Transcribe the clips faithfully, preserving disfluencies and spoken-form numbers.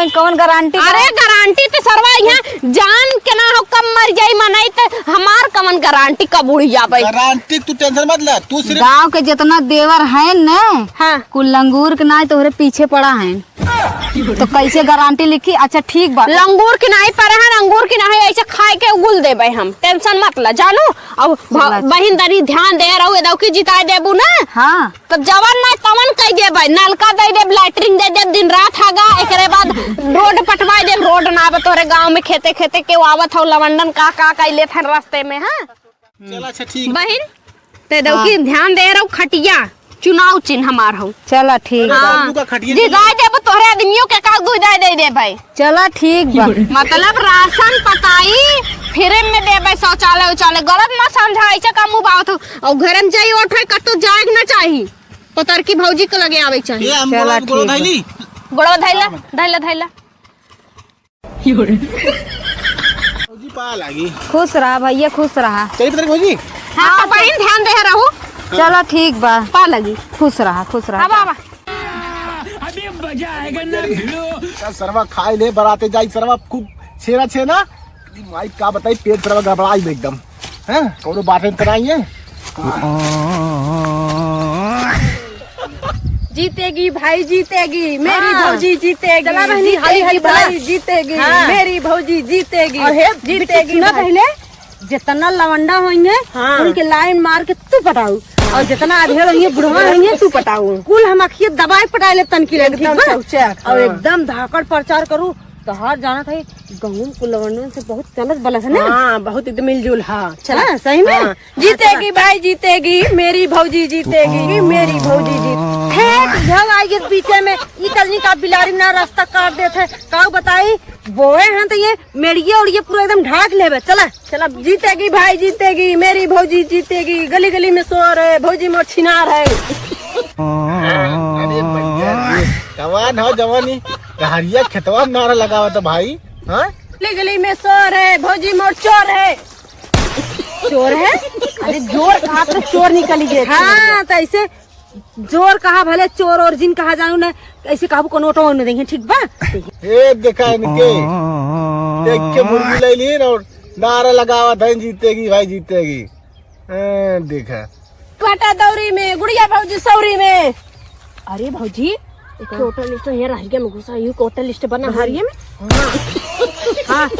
कौन गारंटी बा? अरे गारंटी तो सरवा यहाँ जान के ना हो कब मर जाई मनई, तो हमार कवन गारंटी कब उड़ जाबे? गारंटी तू टेंशन मत ले, तू सिर्फ गांव के जितना देवर है न, हाँ। कुल लंगूर के नाई तोहरे पीछे पड़ा है, तो कैसे गारंटी लिखी? अच्छा ठीक बा। लंगूर के नाई पड़ा है, लंगूर के नाई ऐसे खाए के उगुल देबे हम, टेंशन मत ले जानू। अब भ-, चला। बहिन तनी ध्यान दे रहू, एदौ की जिताए देबू ना। हाँ। तब जवन ना तवन कह देबे, नलका दे देब, लैट्रिन दे देब, दिन रात हगा, एकरे बाद रोड पटवाए देब, रोड ना बा तोरे गांव में, खेते खेते के आवत हौ लवंडन का का कह लेत हैं रास्ते में, हाँ? चला, अच्छा, ठीक। बहिन, ते दौकी हाँ। ध्यान दे रहू खटिया, चुनाव चिन्ह हमार हौ। चला, ठीक बा। हाँ। बाबू का खटिया जी, चला। गाय देबो तोहरे आदमियों के का दूध दे दे देबे। चला, ठीक बा। मतलब राशन पताई फ्री में देबे, शौचालय उचालय, गलत मत समझा, ऐसे का मुँह बावत हो। और घर में जाई ओठे कतो जाए के ना चाही। पतर की भौजी के लगे आवे के चाही। ये हम चला, गोड़वा, गोड़वा ठीक बा। धैली। गोड़वा धैला, हाँ। धैला, धैला। भौजी पा लागी। खुश रहा भैया, खुश रहा। चली पतर की भौजी। हाँ, हाँ, तो बहिन ध्यान दे रहू। चला, ठीक बा। पा लागी। खुश रहा, खुश रहा। आवा, आवा। अभी मजा आएगा ना भिड़ो। सरवा खाए ले बराते जाई, सरवा खूब छेना छेना। माई का बताई, पेट सरवा गड़बड़ाई बे एकदम। हैं? कौनो बात नहीं कराई है। जीतेगी भाई जीतेगी, मेरी हाँ। भौजी जीतेगी, चला बहनी, हाली, जीतेगी हाली, चला। भाई जीतेगी, हाँ। मेरी भौजी जीतेगी, और हे, जीतेगी सुना भाई। पहले, जितना लवंडा होइहैं, हाँ। उनके लाइन मार के तू पटाऊ, और जितना अधेड़ होइहैं, बुढ़वा होइहैं, तू पटाऊ। कुल हम अखिए दबाए पटाए ले तनकी ले, एकदम ठीक बा? चौचक, और हाँ। एकदम धाकड़ प्रचार करू, तोहार जानत है, गाँव में कुल लवंडन से बहुत चलत बलत है ना? हाँ, बहुत एकदम मिलजुल, हाँ। चला, हाँ, सही में? हाँ, जीतेगी भाई, जीतेगी, मेरी भौजी जीतेगी, मेरी भौजी जीत। हे, झग आई के पीछे में, ई कजनी का बिलारी ना रास्ता काट देत है। काऊ बताई, बोए हैं तो ये मेड़िए उड़िए पूरा एकदम ढाक लेबे। चला, चला, जीतेगी भाई, जीतेगी, मेरी भौजी जीतेगी, गली गली में शोर है, भौजी मोर छिनार है। अरे भैया रे, जवान हो, जवानी, डहरिया खेतवा में नारा लगावत है भाई, हाँ? गली गली में शोर है, भौजी मोर चोर है। चोर है? अरे जोर कहा तो चोर निकली गए। हाँ, तो ऐसे जोर कहा भले चोर और जिन कहा जानू ना, ऐसे कहबू कोनो ओटो न देंगे, ठीक बा? ए, देखा इनके, देख के मुर्गी ले ली और नारा लगावत है, "जीतेगी भाई, जीतेगी।" ए, देखा। काटा दौरी में, गुड़िया भौजी सौरी में। अरे भौजी, एक हाँ। वोटर लिस्ट है, रहरिया में घुसा, यू वोटर लिस्ट बना है। रहरिया में? हाँ। हाँ।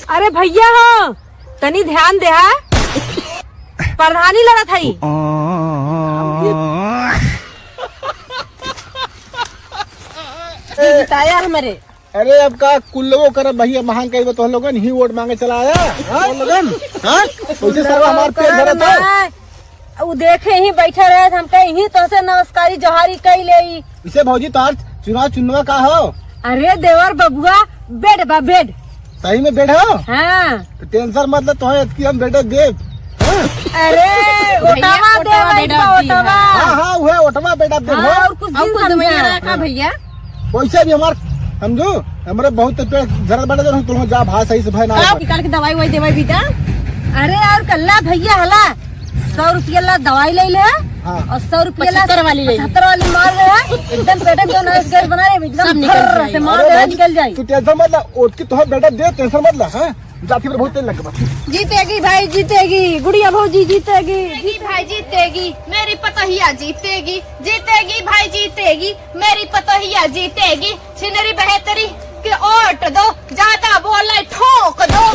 अरे भैया हो, तनी ध्यान दे, हाँ? प्रधानी लड़त हई। ये जिताया हमरे। अरे अब का कुल्लवो करब भैया, महंग कइबे तो लोगन ही वोट मांगे चला आया, हाँ? तो लोगन, हाँ? वैसे सरवा हमार पेट भरत है। उ देखे ही बैठा रहे, हम कहे ही तोसे नमस्कारी जोहारी कई लेई। इसे भौजी तोहार चुनाव चुनवा का हो? अरे देवर बबुआ, बेड बा बेड। सही में बेड हो? हाँ। तो टेंशन मत ले, तोहे इतकी हम बेटा देब। हाँ? अरे, भैया, ओटावा दे ओटावा भाई, बेटा दी ओटावा। है। हाँ, हाँ, उहे ओटावा बेटा देब हाँ, हो। और कुछ और दिन कुछ समझा। दवाइयाँ रखा भैया। वैसे भी हमार, समझू, हमरे बहुत तबियत जरत बाटे, जरूर तुम जा भाई सही से भाई ना आप निकाल के दवाई ववाई देवे बेटा। अरे और कल्ला भैया हला, सौ रुपया ला दवाई ले ले। हाँ। और सौ रुपया ला पचहत्तर वाली ले ले। पचहत्तर वाली मार ले। एकदम पेट में जो नस गैस बना रहे, एकदम सब निकल फर्र जाए। से मार अरे दे, भाई, निकल जाए। तू टेंशन मत ला, ओट की तोहर बेटा दे, टेंशन मत ला, हाँ? जाती पर बहुत तेल लग बा। जीतेगी भाई, जीतेगी, गुड़िया भौजी जीतेगी। जीतेगी भाई, जीतेगी, मेरी पतोहिया जीतेगी, जीतेगी भाई, जीतेगी, मेरी पतोहिया जीतेगी, छिनरी बहेतरी के ओट दो, ज्यादा बोले ठोक दो।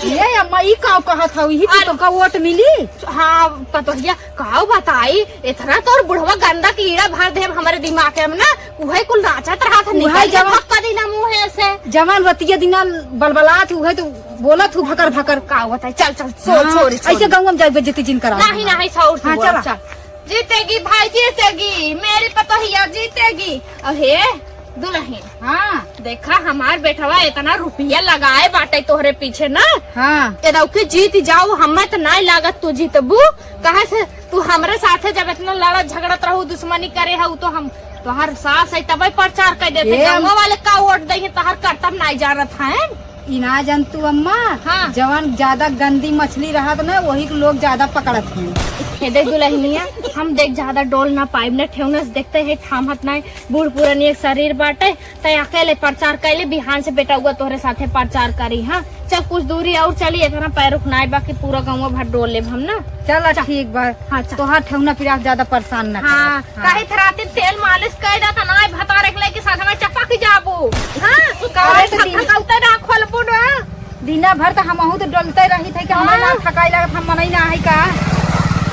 ये अम्मा, ई का कहत हऊ? ई तो अरे तोका वोट मिली? हाँ, पतोहिया, काऊ बताई, इतना तोर बुढ़वा गंदा कीड़ा भर देब हमरे दिमाग में ना, उहे कुल नाचत रहत है, उहे निकल जा जवन भक्का दिना मुँहे से। जवन रतिया दिना बलबलात, उहे तो बोलत हूँ भकर भकर। काऊ बताई, चल, चल, सो, हाँ, छोड़, छोड़। ऐसे गाँव में जाए बेइज्जती जिन करा। नहीं, नहीं, सौर से हाँ, बोल, चला। चल। जीतेगी भाई जीतेगी, मेरी पतोहिया जीतेगी। अहे दुलहिन, हाँ। देखा हमार बेटवा इतना रुपया लगाए बाटे तोहरे पीछे ना। हाँ। एदौके जीत जाऊ, हमें तो नाई लागत तू जीतबू। काहे से तू हमरे साथे जब इतना लड़त झगड़त रहू, दुश्मनी करे हऊ, तो हम तोहार सास है तबे प्रचार कर देते। ए, गाँव वाले का वोट दे, तोहार करतब नाई जानत है। ई ना जानतू अम्मा, हाँ। जवन ज्यादा गंदी मछली रहत ना, वही के लोग ज्यादा पकड़त हैं। हे देख दुलहिनिया, हम देख ज्यादा डोल ना पाइब ना, ठेहुना से देखते हैं ठामत नाई, बूढ़ पुरानी एक शरीर बाटे, तै अकेले प्रचार कैले, बिहान से बेटउआ तोहरे साथे प्रचार करी। हाँ, चल कुछ दूरी और चली, इतना पैर रुकनाई बा कि पूरा गौवा भर डोल लेब हम ना। चल, चल। ठीक बा। हाँ, चल। तोहार ठेहुना पिरात ज्यादा परेशान ना हाँ, करब। हाँ। काहे थराती तेल मालिश कर देता ना, भतारे के लेके साथ में चपक जाबू। हाँ, अरे कहाँ तो दिन थकाउते ना खोलबू ना। दिना भर तो हमहू तो डोलते रही थे कि हमरा ना हाँ। थकाई लागत, हम मनई ना है का?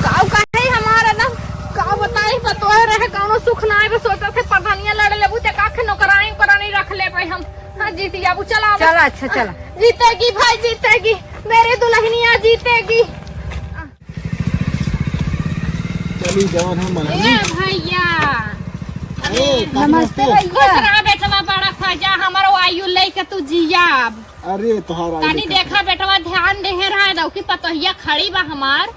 काऊ काहे हमारा ना, का बताई, पतोह रहे, कौनो सुख ना आवे, सोचत है प्रधानिया लड़ लेबू, ते का के नौकरानी, नौकरानी रख लेबै हम। हाँ, जीत जाबू, चला अब। चला, अच्छा, चला। जीतेगी भाई, जीतेगी, मेरी दुल्हनिया जीतेगी। चली जवन हम ए मनई। भैया। अरे, नमस्ते नमस्ते। भैया। खुश रहा बेटवा, बड़ा ख्वाजा, हमारो आयु लेके तू जिया अब। अरे, तोहार आयु तनी लेके देखा बेटवा, ध्यान देहे रहा दो कि पतोहिया खड़ी बा हमार।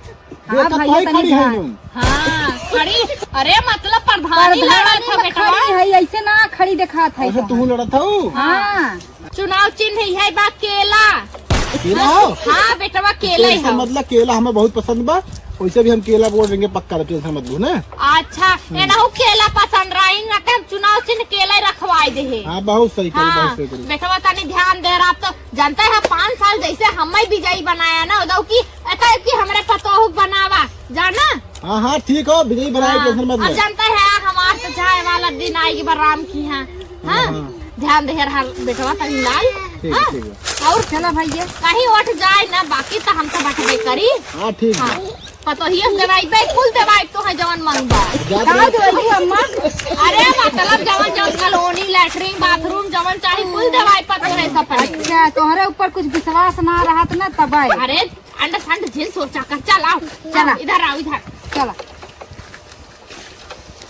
हाँ देखा भैया, तोही तनी खड़ी है ध्यान। यूं। हाँ, खड़ी। अरे, मतलब प्रधानी प्रधानी लड़त है में बेटवा। खड़ी है, ऐसे ना खड़ी देखात है अच्छा, तोहार। तू लड़त हऊ? हाँ। चुनाव चिन्ह है बा केला। केला हो? हाँ बेटवा, केला तो ही इसका हो। मतलब केला हमें बहुत पसंद बा, वैसे भी हम केला वोट देंगे पक्का, तो tension मत लो ना। अच्छा, हम्म। एनहु केला पसंद रही ना, तो हम चुनाव चिन्ह केला ही रखवाई दे है। हाँ, बहुत सही करी, हाँ, बहुत सही करी। बेटवा तनी ध्यान दे रहा, आप तो जानते हैं पाँच साल जैसे हमें विजयी बनाया ना, उदौ की एता कि हमरे पतोह बनावा, जाना? हाँ, हाँ, ठीक हो, विजयी बनाए, हाँ, tension मत अब ले। जानते हैं, हमार तो जाए वाला दिन आएगी बा राम की, हाँ, हाँ, हाँ। हाँ। ध्यान दे रहा बेटवा तनी लाल, ठीक, हाँ? ठीक है। और चला भैया। कहीं उठ जाए ना, बाकी तो हम तो बटबे करी। हाँ, ठीक हाँ। है। पतोहिया से देवाई, बे कुल देवाई तो है जवन मंगबा। जात का रहे। देवाई अम्मा? अरे मतलब जवन जवन कॉलोनी, लैट्रिन, बाथरूम, जवन चाही कुल देवाई पतोहे सब पर। अच्छा, तोहरे ऊपर कुछ विश्वास ना रहत ना तबे। अरे अंड संड जिन सोचा कर, चल आओ, चला। चल, इधर आओ, इधर। चला।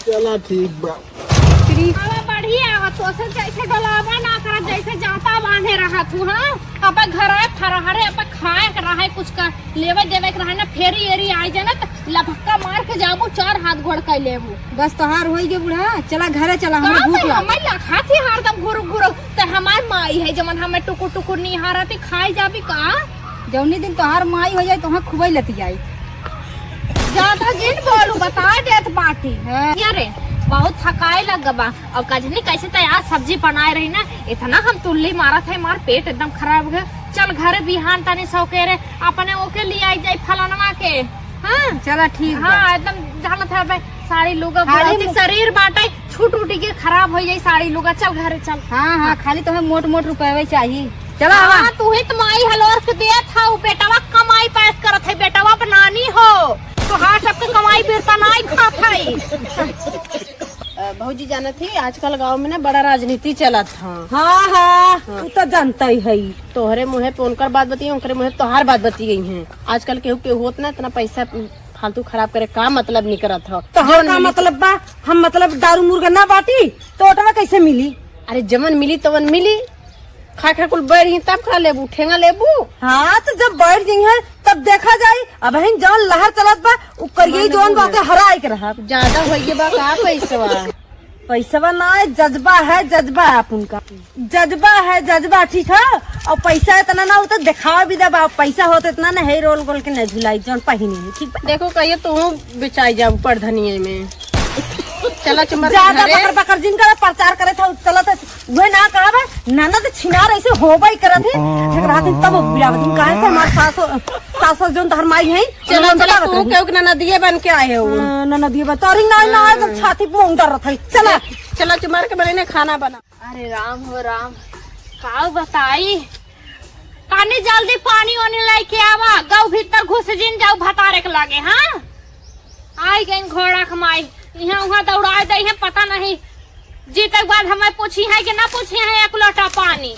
चला, ठीक बा। ठीक। अब बढ़िया हो, तो से जैसे डोलावा ना करत, जैसे जाता बांधे रहा तू, हाँ? अब घर है फरहरे, अब खाए के रहे, कुछ कर लेवे देवे के रहे ना, फेरी एरी आई जाना, त लपक्का मार के जाबू, चार हाथ गोड़ कर लेबू। बस तोहार होई गे बूढ़ा, चला घरे चला, हमरा का भूख भाई, लाग। हमार लखा थी हरदम घुरु घुरु, त हमार माई है, जमन हमें टुकुर टुकुर निहारती, खाई जाबी का? जौनी दिन तोहार माई हो जाए, तोहार खुबई लतियाई। ज्यादा जिन बोलू, बता देत बाटी। हाँ। यारे, बहुत थकाए लग बा। और कजनी कैसे तैयार सब्जी बनाए रही ना, इतना हम तुल्ली मारत है, मार पेट एकदम खराब हो गया। चल घरे बिहान तनी सौकेरे अपने ओके ले आई जाई फलनवा के। हाँ? चला ठीक बा। हाँ, एकदम जानत है बे, साड़ी लुगा खाली बुढ़ौती मु- शरीर बाटे, छूट उटी के खराब हो जाई साड़ी लुगा। चल घरे चल। हाँ, हाँ, हाँ। खाली तोहे मोट मोट रुपये चाहिए। चला हाँ, आवा। तू ही तो माई हलोर के देत हऊ, बेटवा कमाई पैस करत है, बेटवा बनानी हो, तोहार सबके कमाई बिरता नाई खात है। अ, भौजी जानत ही, आजकल गाँव में ना बड़ा राजनीति चलत ह। हाँ, हाँ, हाँ। तू तो जानता ही है। तोहरे मुँहे पे उनकर बात बतिये, उनकरे मुँहे पे तोहार बात बतिये हैं। आजकल केहू केहू होत ना इतना पैसा फालतू खराब करे का मतलब निकरत ह। तोहार जौन का मिली मतलब बा? हम मतलब दारू मुर्गा ना बाटी, तो ओटवा कैसे मिली? अरे जमन मिली तवन मिली, खा खा कुल बैठ गई तब का लेबू, ठेंगा लेबू? हाँ, तो जब बैठ गई है तब देखा जाई। अबहिन जौन लहर चलत बा, उ करिए मन जौन बा बोले। ओके हराए के रहा। ज्यादा होइए बा का पैसवा? पैसवा ना है, जज्बा है, जज्बा है अपन का। जज्बा है, जज्बा, ठीक है। और पैसा इतना ना हो तो दिखावा भी दबा, पैसा हो तो इतना ना है, रोल गोल के नहीं झुलाई, जौन पहिनी है, ठीक बा? देखो, कहिए तू बेचाई जाऊ परधनिये में। चला चुमर के ज्यादा घरे। बकर बकर जिन करे, प्रचार करे था, चलत है। उहे ना कहबे, ननद छिनार ऐसे होबे करत है। झगड़ा दिन तब बियाह दिन काहे से हमार सासो, सासो जोन धर्माई है। चला, उन्होंने चला, बतावत तू रही। केहू के ननदिये बन के आए हो। हाँ, ननदिये बन, तोरी नाई ना आए, तो छाती पे मुंह डर रहा है। चला। चला, चुमार के बने ने खाना बना। अरे राम हो राम, का बताई, तनी जल्दी पानी वानी लेके आवा, गऊ भीतर घुस जिन जाऊ भतारे के लागे, हाँ? आई गई घोड़ा कमाई, यहाँ वहाँ दौड़ा दे हैं, पता नहीं जीते के बाद हमें पूछी है कि ना पूछी है एक लोटा पानी।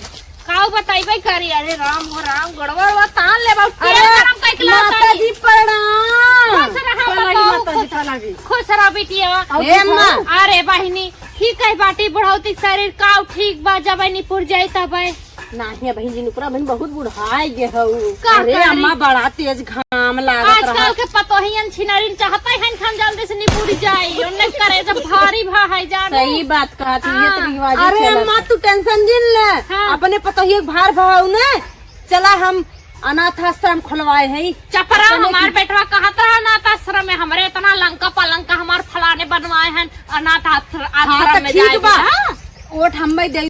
काऊ बतैबे करी, अरे राम हो राम, गोड़वा ओड़वा तान ले बाबू, अरे तेल गरम कइके लाओ माता तनी। जी प्रणाम। खुश रहा प्रणाम बताओ, माता जी, खुश, प्रणाम जी। खुश रहा बिटिया। ए अम्मा। अरे बहिनी, ठीक है बाटी बुढ़ौती शरीर काऊ ठीक बा, जबै निपुर जाई तबै। नाही, अबहिन जिन ओकरा अबहिन बहुत बुढ़ाई गे हऊ। का अरे करी? अम्मा, बड़ा तेज घाम लागत आजकल रहा। के पतोहियन छिनरिन चाहते हैं खान जल्दी से निपुट जाई, उन्हें करे जब भारी भा है जाने। सही बात कहत ही, ये तो हाँ। रिवाजे अरे चलत अम्मा, है। तू tension जिन ले, हाँ। अपने पतोहिया के भार भाव ने, चला हम अनाथ आश्रम खोलवाए हैं। चपरा, अपने हमार की बेटवा कहत रहा अनाथ आश्रम में, हमरे इतना लंका पलंका हमार फलाने बनवाए हैं, अनाथ आश्र-, हाँ, आश्रम तो में ठीक जाए बा। हाँ। ओट हम्मे दे